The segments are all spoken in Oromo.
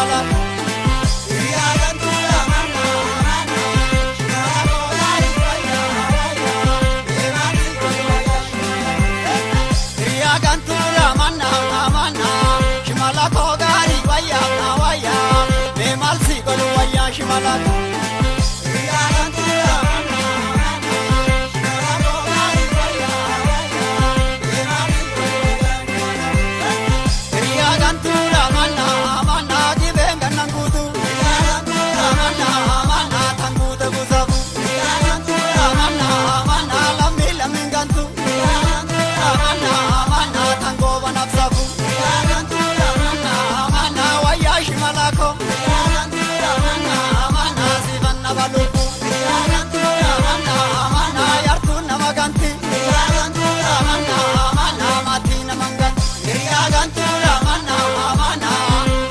shimala. Hiriyaa gantuudha manna manna shimala koo gaarii wayyaa wayyaa mee maal si godhu wayyaa shimala. Hiriyaa gantuudha manna manna shimala koo gaarii wayyaa wayyaa mee maal si godhu wayyaa shimala. Hiriyaa gantuudha manna manna dhibeen gannan guutu. Hiriyaa gantuudha manna manna tan guute buusafu. Hiriyaa gantuudha manna manna lammii lammiin gantu. Hiriyaa gantuudha manna manna tan gooba nafsafu. Hiriyaa gantuudha manna manna wayyaa shimala koo. Hiriyaa gantuudha manna manna sifanna baluufu. Hiriyaa gantuudha manna manna yartuu nama ganti. Hiriyaa gantuudha manna manna maatii nama ganti. Hiriyaa gantuudha manna manna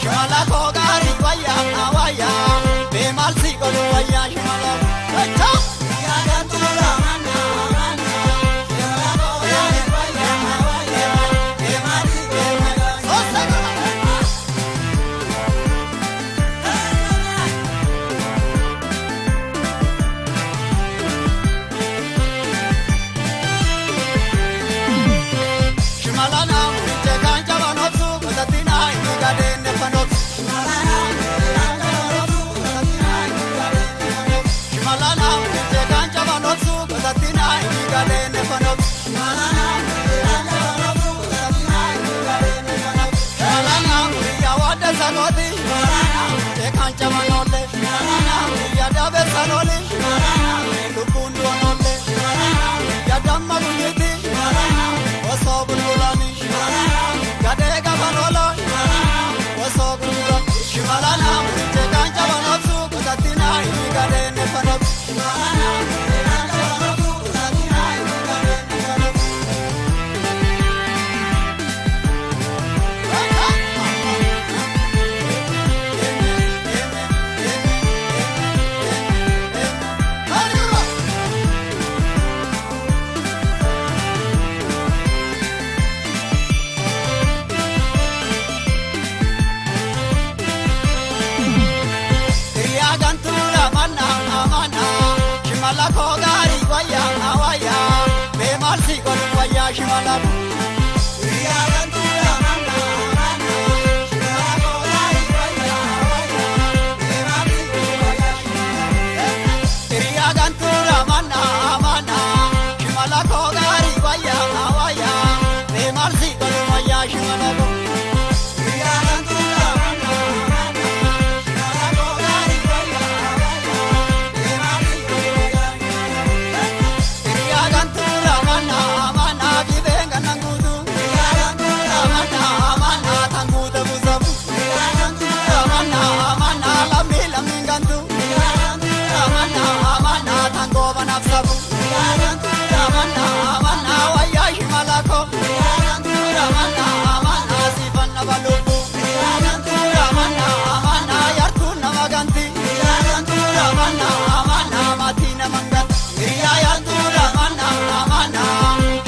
shimala koo gaarii wayyaa wayyaa mee maal si godhu wayyaa shimala. Hiriyaa gantuudha manna manna shimala koo gaarii wayyaa wayyaa mee maal si godhu wayyaa shimala. Shimalana muriche kan jabanotsu gosatina inni gadeen fanotsu. Shimalana muriche kan jabanotsu gosatina inni gadeen fanotsu. Shimalana muriya wadda sanoti. Muriche kan jabanolle. Muriya dabe sanoli. Lubbuun du'anolle. Muriya damma guyyiti. Osoo bulbulani. Gadee gabanola. Osoo gurgura. Shimalana muriche kan jabanotsu gosatina inni gadeen fanotsu. Shimalana muriche kan jabanotsu gosatina inni gadeen fanotsu. Hiriyaa gantuudha manna manna shimala koo gaarii wayyaa wayyaa mee maal si godhu wayyaa shimala. Hiriyaa gantuudha manna manna shimala koo gaarii wayyaa wayyaa mee maal si godhu wayyaa shimala. Hiriyaa gantuudha manna manna shimala koo gaarii wayyaa wayyaa mee maal si godhu wayyaa shimala. Hiriyaa gantuudha manna manna shimala koo gaarii wayyaa wayyaa mee maal si godhu wayyaa shimala. Hiriyaa gantuudha manna manna dhibeen gannan guutu. Hiriyaa gantuudha manna manna tan guute buusafu. Hiriyaa gantuudha manna manna lammii lammiin gantu. Hiriyaa gantuudha manna manna tan gooba nafsafu. Hiriyaa gantuudha manna manna wayyaa shimala koo. Hiriyaa gantuudha manna manna sifanna baluufu. Hiriyaa gantuudha manna manna yartuu nama ganti. Hiriyaa gantuudha manna manna maatii nama ganti. Hiriyaa gantuudha manna manna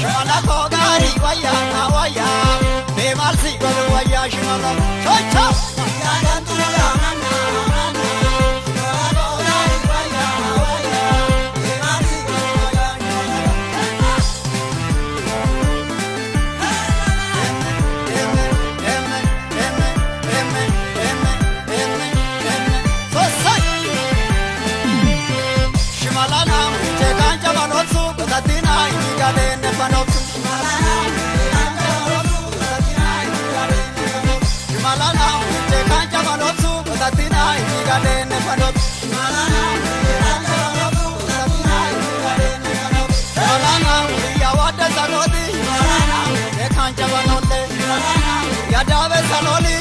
shimala koo gaarii wayyaa wayyaa mee maal si godhu wayyaa shimala. Socha! Hiriyaa gantuudha manna manna shimala koo gaarii wayyaa wayyaa mee maal si godhu wayyaa shimala. Shimalana muriche kan jabanotsu gosatina inni gadeen fanotsu. Shimalana muriche kan jabanotsu gosatina inni gadeen fanotsu. Shimalana muriya wadda sanoti. Muriche kan jabanolle. Muriya dabe sanoli.